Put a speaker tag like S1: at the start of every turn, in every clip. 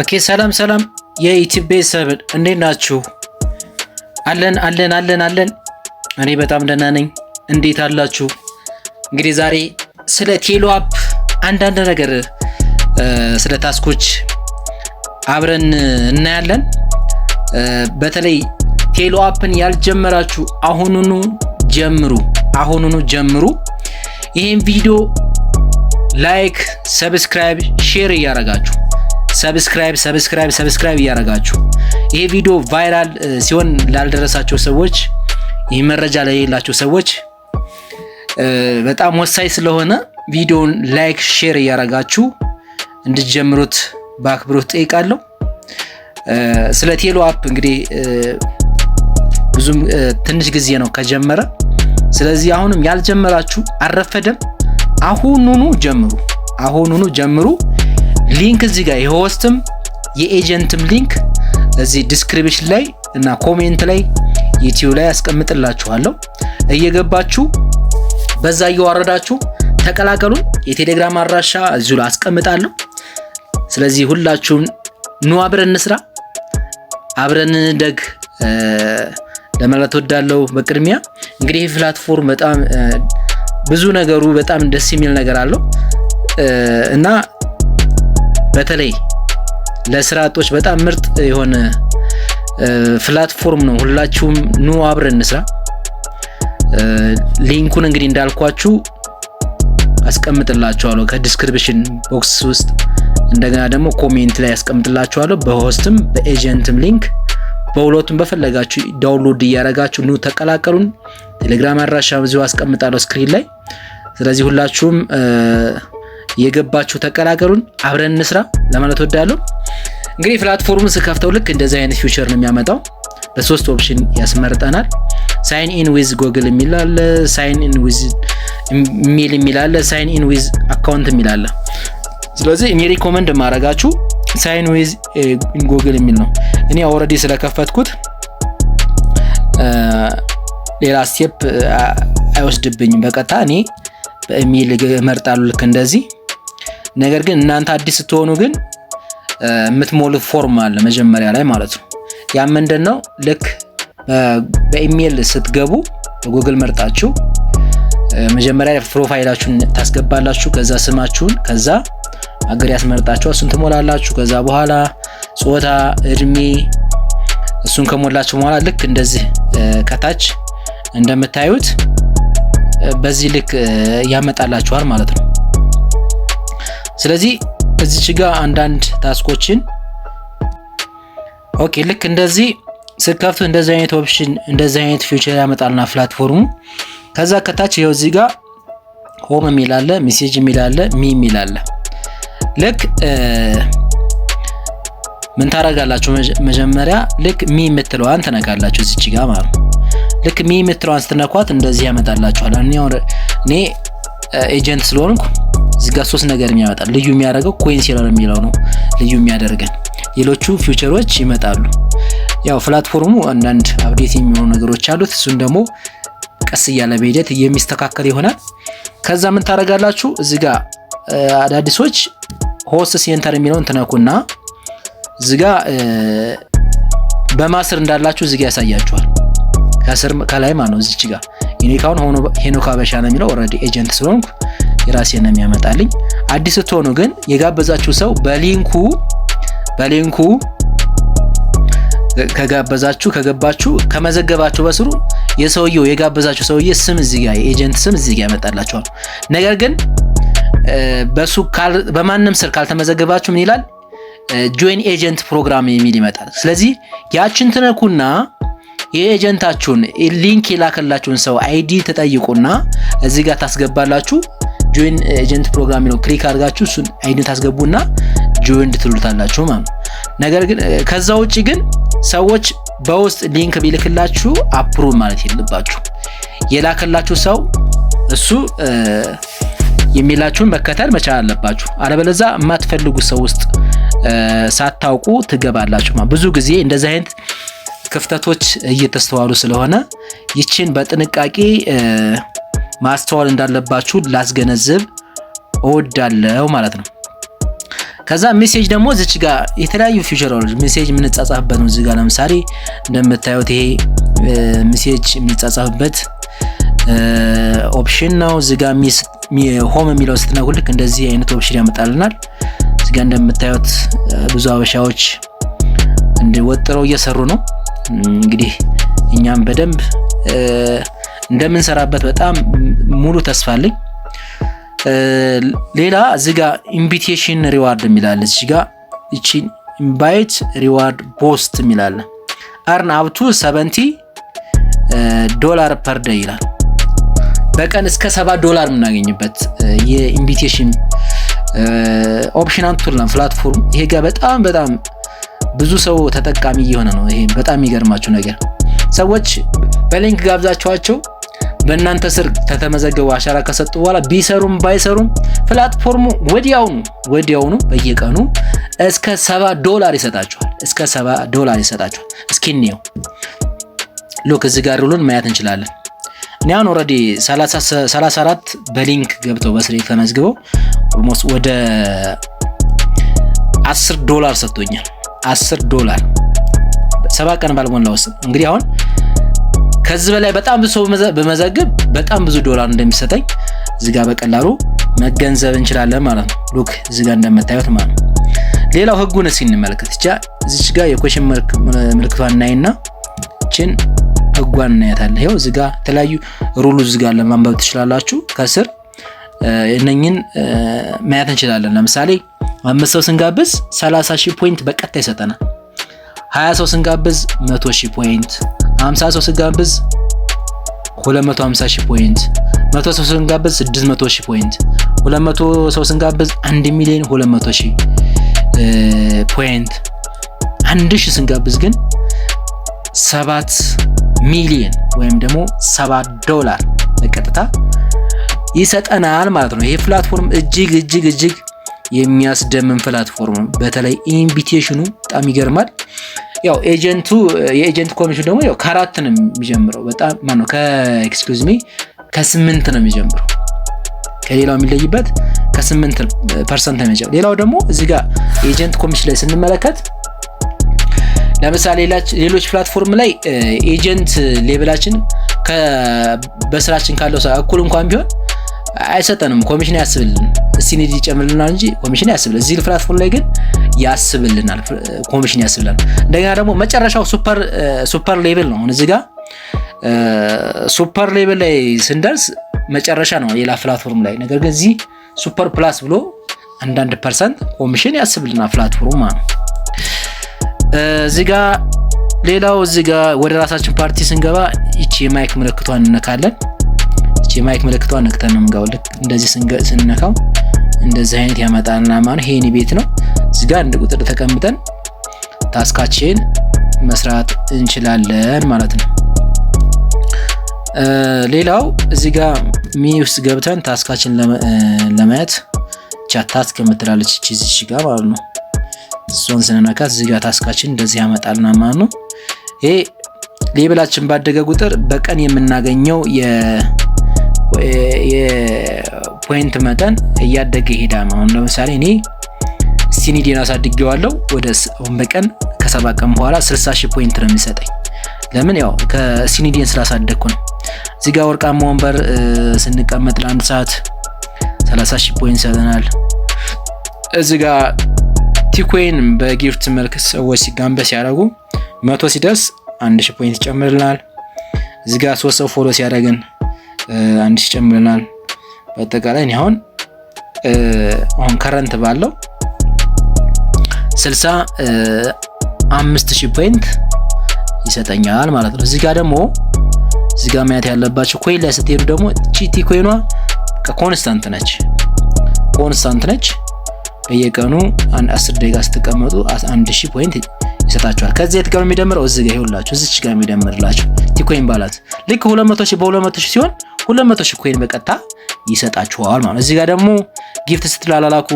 S1: Okay፣ ሰላም ሰላም የዩቲዩብ ቤተሰብ፣ እንዴት ናችሁ? አለን አለን አለን አለን። እኔ በጣም ደህና ነኝ። እንዴት አላችሁ? እንግዲህ ዛሬ ስለ ቴሎ app አንዳንድ ነገር፣ ስለ task ኦች አብረን እናያለን። በተለይ ቴሎ app ን ያልጀመራችሁ አሁኑኑ ጀምሩ፣ አሁኑኑ ጀምሩ። ይህን ቪዲዮ like፣ subscribe፣ share እያረጋችሁ፣ subscribe subscribe subscribe እያረጋችሁ፣ ይሄ ቪዲዮ viral ሲሆን ላልደረሳቸው ሰዎች፣ ይህ መረጃ ለሌላቸው ሰዎች በጣም ወሳኝ ስለሆነ ቪዲዮውን like፣ share እያረጋችሁ እንድትጀምሩት በአክብሮት ጠይቃለሁ። ስለ ቴሎ app እንግዲህ ብዙም ትንሽ ጊዜ ነው ከጀመረ። ስለዚህ አሁንም ያልጀመራችሁ አልረፈደም፣ አሁኑኑ ጀምሩ፣ አሁኑኑ ጀምሩ። Link እዚህ ጋር የ host ም የ agent ም link እዚህ description ላይ እና comment ላይ ዩቲዩብ ላይ ያስቀምጥላችኋለሁ። እየገባችሁ በዛ እያወረዳችሁ ተቀላቀሉን። የቴሌግራም አድራሻ እዚሁ ላይ አስቀምጣለሁ። ስለዚህ ሁላችሁም ኑ አብረን እንስራ፣ አብረን እንደግ ለማለት እወዳለሁ። በቅድሚያ እንግዲህ ይህ platform በጣም ብዙ ነገሩ በጣም ደስ የሚል ነገር አለው እና በተለይ ለስራ አጦች በጣም ምርጥ የሆነ platform ነው። ሁላችሁም ኑ አብረን እንስራ። Link ኡን እንግዲህ እንዳልኳችሁ አስቀምጥላችኋለሁ ከ description box ውስጥ፣ እንደገና ደግሞ comment ላይ አስቀምጥላችኋለሁ። በ host ም በ agent ም link በሁለቱም በፈለጋችሁ download እያደረጋችሁ ኑ ተቀላቀሉን። ቴሌግራም አድራሻ እዚሁ አስቀምጣለሁ screen ላይ። ስለዚህ ሁላችሁም እየገባችሁ ተቀላቀሉን፣ አብረን እንስራ ለማለት እወዳለሁ። እንግዲህ platform ኡን ስከፍተው ልክ እንደዚህ አይነት feature ነው የሚያመጣው። በሶስት option ያስመርጠናል። Sign in with Google የሚል አለ፣ sign in with email የሚል አለ፣ sign in with account የሚል አለ። ስለዚህ እኔ recommend ማድረጋችሁ sign with Google የሚል ነው። እኔ already ስለከፈትኩት ሌላ step አይወስድብኝም። በቀጥታ እኔ በኢሜል እመርጣለሁ ልክ እንደዚህ። ነገር ግን እናንተ አዲስ ስትሆኑ ግን የምትሞሉት form አለ መጀመሪያ ላይ ማለት ነው። ያ ምንድን ነው? ልክ በኢሜል ስትገቡ በጉግል መርጣችሁ መጀመሪያ profile ኣችሁን ታስገባላችሁ። ከዛ ስማችሁን፣ ከዛ አገር ያስመርጣችሁ፣ እሱን ትሞላላችሁ። ከዛ በኋላ ጾታ፣ እድሜ፣ እሱን ከሞላችሁ በኋላ ልክ እንደዚህ ከታች እንደምታዩት በዚህ ልክ ያመጣላችኋል ማለት ነው። ስለዚህ እዚች ጋር አንዳንድ task ኦችን፣ okay፣ ልክ እንደዚህ ስትከፍቱ እንደዚህ አይነት option፣ እንደዚህ አይነት feature ያመጣልና platform ኡ ከዛ ከታች ይኸው እዚህ ጋር home የሚል አለ፣ message የሚል አለ፣ me የሚል አለ። ልክ ምን ታረጋላችሁ? መጀመሪያ ልክ me የምትለዋን ትነካላችሁ እዚች ጋር ማለት ነው። ልክ me የምትለዋን ስትነኳት እንደዚህ ያመጣላችኋል። እኔ agent ስለሆንኩ እዚህ ጋር ሶስት ነገር የሚያመጣል። ልዩ የሚያደርገው coin seller የሚለው ነው ልዩ የሚያደርገን። ሌሎቹ feature ኦች ይመጣሉ። ያው platform ኡ አንዳንድ update የሚሆኑ ነገሮች አሉት። እሱን ደግሞ ቀስ እያለ በሂደት የሚስተካከል ይሆናል። ከዛ ምን ታደርጋላችሁ? እዚህ ጋር አዳዲሶች host center የሚለውን ትነኩና እዚህ ጋር በማን ስር እንዳላችሁ እዚህ ጋር ያሳያችኋል። ከስር ከላይ ማለት ነው። እዚች ጋር እኔ ካሁን ሆኖ ሄኖክ አበሻ ነው የሚለው፣ already agent ስለሆንኩ የራሴን ነው የሚያመጣልኝ። አዲስ ስትሆኑ ግን የጋበዛችሁ ሰው በ link ኡ ከጋበዛችሁ፣ ከገባችሁ፣ ከመዘገባችሁ በስሩ የሰውየው፣ የጋበዛችሁ ሰውዬ ስም እዚህ ጋር፣ የ agent ስም እዚህ ጋር ያመጣላችኋል። ነገር ግን በሱ በማንም ስር ካልተመዘገባችሁ ምን ይላል? Join agent program የሚል ይመጣል። ስለዚህ ያችን ትነኩና የ agent ኣችሁን link የላከላችሁን ሰው ID ትጠይቁና እዚህ ጋር ታስገባላችሁ። Join agent program የሚለው click አድርጋችሁ እሱን ID ታስገቡና join ትሉታላችሁ ማለት ነው። ነገር ግን ከዛ ውጭ ግን ሰዎች በውስጥ link ቢልክላችሁ approve ማለት የለባችሁ። የላከላችሁ ሰው እሱ የሚላችሁን መከተል መቻል አለባችሁ። አለበለዛ የማትፈልጉ ሰው ውስጥ ሳታውቁ ትገባላችሁ። ብዙ ጊዜ እንደዚህ አይነት ክፍተቶች እየተስተዋሉ ስለሆነ ይችን በጥንቃቄ ማስተዋል እንዳለባችሁ ላስገነዝብ እወዳለሁ ማለት ነው። ከዛ message ደግሞ እዚች ጋር የተለያዩ feature ኦች message የምንጻጻፍበት ነው። እዚህ ጋር ለምሳሌ እንደምታዩት ይሄ message የምንጻጻፍበት option ነው። እዚህ ጋር home የሚለው ስትነኩ ልክ እንደዚህ አይነት option ያመጣልናል። እዚህ ጋር እንደምታዩት ብዙ አበሻዎች ወጥረው እየሰሩ ነው። እንግዲህ እኛም በደንብ እንደምንሰራበት በጣም ሙሉ ተስፋ አለኝ። ሌላ እዚህ ጋር invitation reward የሚላለ፣ እዚህ ጋር እቺ invite reward boost የሚላለ earn up to $70 per day ይላል። በቀን እስከ 7 ዶላር የምናገኝበት የ invitation option አንቱላን platform። ይሄ ጋር በጣም በጣም ብዙ ሰው ተጠቃሚ እየሆነ ነው። ይሄ በጣም የሚገርማችሁ ነገር ሰዎች በ link ጋብዛችኋቸው በእናንተ ስር ከተመዘገቡ፣ አሻራ ከሰጡ በኋላ ቢሰሩም ባይሰሩም platform ኡ ወዲያውኑ ወዲያውኑ በየቀኑ እስከ 7 ዶላር ይሰጣችኋል። እስከ 7 ዶላር ይሰጣችኋል። እስኪ እንየው። Look፣ እዚህ ጋር rule ኡን ማየት እንችላለን። እኔ አሁን already 34 በ link ገብተው በስሬ ተመዝግበው almost ወደ 10 ዶላር ሰጥቶኛል። 10 ዶላር 7 ቀን ባልሞላ ውስጥ። እንግዲህ አሁን ከዚህ በላይ በጣም ብዙ ሰው በመዘግብ በጣም ብዙ ዶላር እንደሚሰጠኝ እዚህ ጋር በቀላሉ መገንዘብ እንችላለን ማለት ነው። Look፣ እዚህ ጋር እንደምታዩት ማለት ነው። ሌላው ህጉን እስኪ እንመለከት። እቻ እዚች ጋር የ question ምልክቷን እናይና እችን ህጓን እናያታለን። ይኸው እዚህ ጋር የተለያዩ rule ኡ እዚህ ጋር ለማንበብ ትችላላችሁ። ከስር እነኝን ማየት እንችላለን። ለምሳሌ አምስት ሰው ስንጋብዝ 30 ሺህ point በቀጥታ ይሰጠናል። 20 ሰው ስንጋብዝ 100 ሺህ point፣ 50 ሰው ስንጋብዝ 250 ሺህ point፣ 100 ሰው ስንጋብዝ 600 ሺህ point፣ 200 ሰው ስንጋብዝ 1 ሚሊዮን 200 ሺህ point፣ 1000 ስንጋብዝ ግን 7 ሚሊዮን ወይም ደግሞ 7 ዶላር በቀጥታ ይሰጠናል ማለት ነው። ይሄ platform እጅግ እጅግ እጅግ የሚያስደምም platform ነው። በተለይ invitation ኑ በጣም ይገርማል። ያው agent ኡ የ agent commission ደግሞ ያው ከአራት ነው የሚጀምረው። በጣም ማነው ከ excuse me ከ8 ነው የሚጀምረው። ከሌላው የሚለይበት ከ8% ነው የሚጀምረው። ሌላው ደግሞ እዚህ ጋር agent commission ላይ ስንመለከት ለምሳሌ ሌሎች platform ላይ agent level ኣችን በስራችን ካለው ሰው እኩል እንኳን ቢሆን አይሰጠንም፣ ኮሚሽን አያስብልንም። SND ይጨምርልናል እንጂ ኮሚሽን አያስብልን። እዚህ platform ላይ ግን ያስብልናል፣ ኮሚሽን ያስብልናል። እንደገና ደግሞ መጨረሻው super level ነው። አሁን እዚህ ጋር super level ላይ ስንደርስ መጨረሻ ነው ሌላ platform ላይ። ነገር ግን እዚህ super plus ብሎ አንዳንድ percent commission ያስብልናል platform ማለት ነው። እዚህ ጋር ሌላው እዚህ ጋር ወደ ራሳችን ፓርቲ ስንገባ ይቺ የ mic ምልክቷን እንነካለን። ይቺ የ mic ምልክቷን ነክተን ነው የምንገባው። ልክ እንደዚህ ስንነካው እንደዚህ አይነት ያመጣልና ማለት ይሄ የኔ ቤት ነው። እዚህ ጋር አንድ ቁጥር ተቀምጠን task ኣችን መስራት እንችላለን ማለት ነው። ሌላው እዚህ ጋር me ውስጥ ገብተን task ኣችን ለማየት chat task የምትላለች እቺ እዚች ጋር ማለት ነው። እሷን ስንነካት እዚህ ጋር task ኣችን እንደዚህ ያመጣልና ማለት ነው። ይሄ level ኣችን ባደገ ቁጥር በቀን የምናገኘው የ point መጠን እያደገ ይሄዳል። አሁን ለምሳሌ እኔ ሲኒዲን አሳድጌዋለሁ፣ ወደ አሁን በቀን ከ7 ቀን በኋላ 60 ሺህ point ነው የሚሰጠኝ። ለምን? ያው ከሲኒዲን ስላሳደግኩ ነው። እዚህ ጋር ወርቃማ ወንበር ስንቀመጥ ለአንድ ሰዓት 30 ሺህ point ይሰጠናል። እዚህ ጋር ቲኮይን በ gift መልክ ሰዎች ሲጋንበ ሲያደርጉ 100 ሲደርስ 1000 point ይጨምርልናል። እዚህ ጋር ሶስት ሰው follow ሲያደርግን 1000 ይጨምርልናል። በአጠቃላይ እኔ አሁን current ባለው 65,000 point ይሰጠኛል ማለት ነው። እዚህ ጋር ደግሞ እዚህ ጋር ማየት ያለባችሁ coin ላይ ስትሄዱ ደግሞ ቺ coin ኗ constant ነች፣ constant ነች። በየቀኑ አንድ 10 ደቂቃ ስትቀመጡ 1000 point ይሰጣችኋል። ከዚህ የት ጋር ነው የሚደምረው? እዚህ ጋር ይኸውላችሁ፣ እዚች ጋር የሚደምርላችሁ ቲኮይን balance ልክ 200 ሺህ በ200 ሺህ ሲሆን 200 ሺህ coin በቀጥታ ይሰጣችኋል ማለት ነው። እዚህ ጋር ደግሞ gift ስትላላኩ፣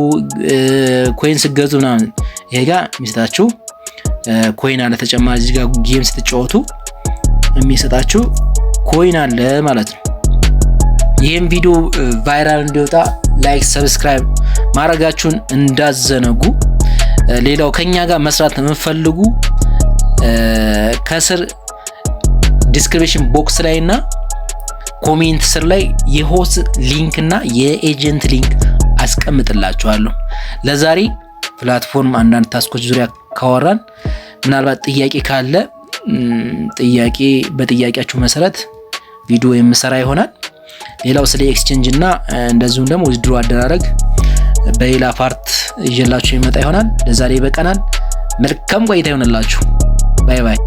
S1: coin ስትገዙ ምናምን ይሄ ጋር የሚሰጣችሁ coin አለ ተጨማሪ። እዚህ ጋር game ስትጫወቱ የሚሰጣችሁ coin አለ ማለት ነው። ይህም ቪዲዮ viral እንዲወጣ like፣ subscribe ማድረጋችሁን እንዳትዘነጉ። ሌላው ከኛ ጋር መስራት የምትፈልጉ ከስር description box ላይ እና comment ስር ላይ የ host link እና የ agent link አስቀምጥላችኋለሁ። ለዛሬ platform አንዳንድ task ኦች ዙሪያ ካወራን ምናልባት ጥያቄ ካለ ጥያቄ በጥያቄያችሁ መሰረት ቪዲዮ የምሰራ ይሆናል። ሌላው ስለ exchange እና እንደዚሁም ደግሞ withdraw አደራረግ በሌላ part ይዤላችሁ የምመጣ ይሆናል። ለዛሬ ይበቃናል። መልካም ቆይታ ይሆንላችሁ። Bye bye።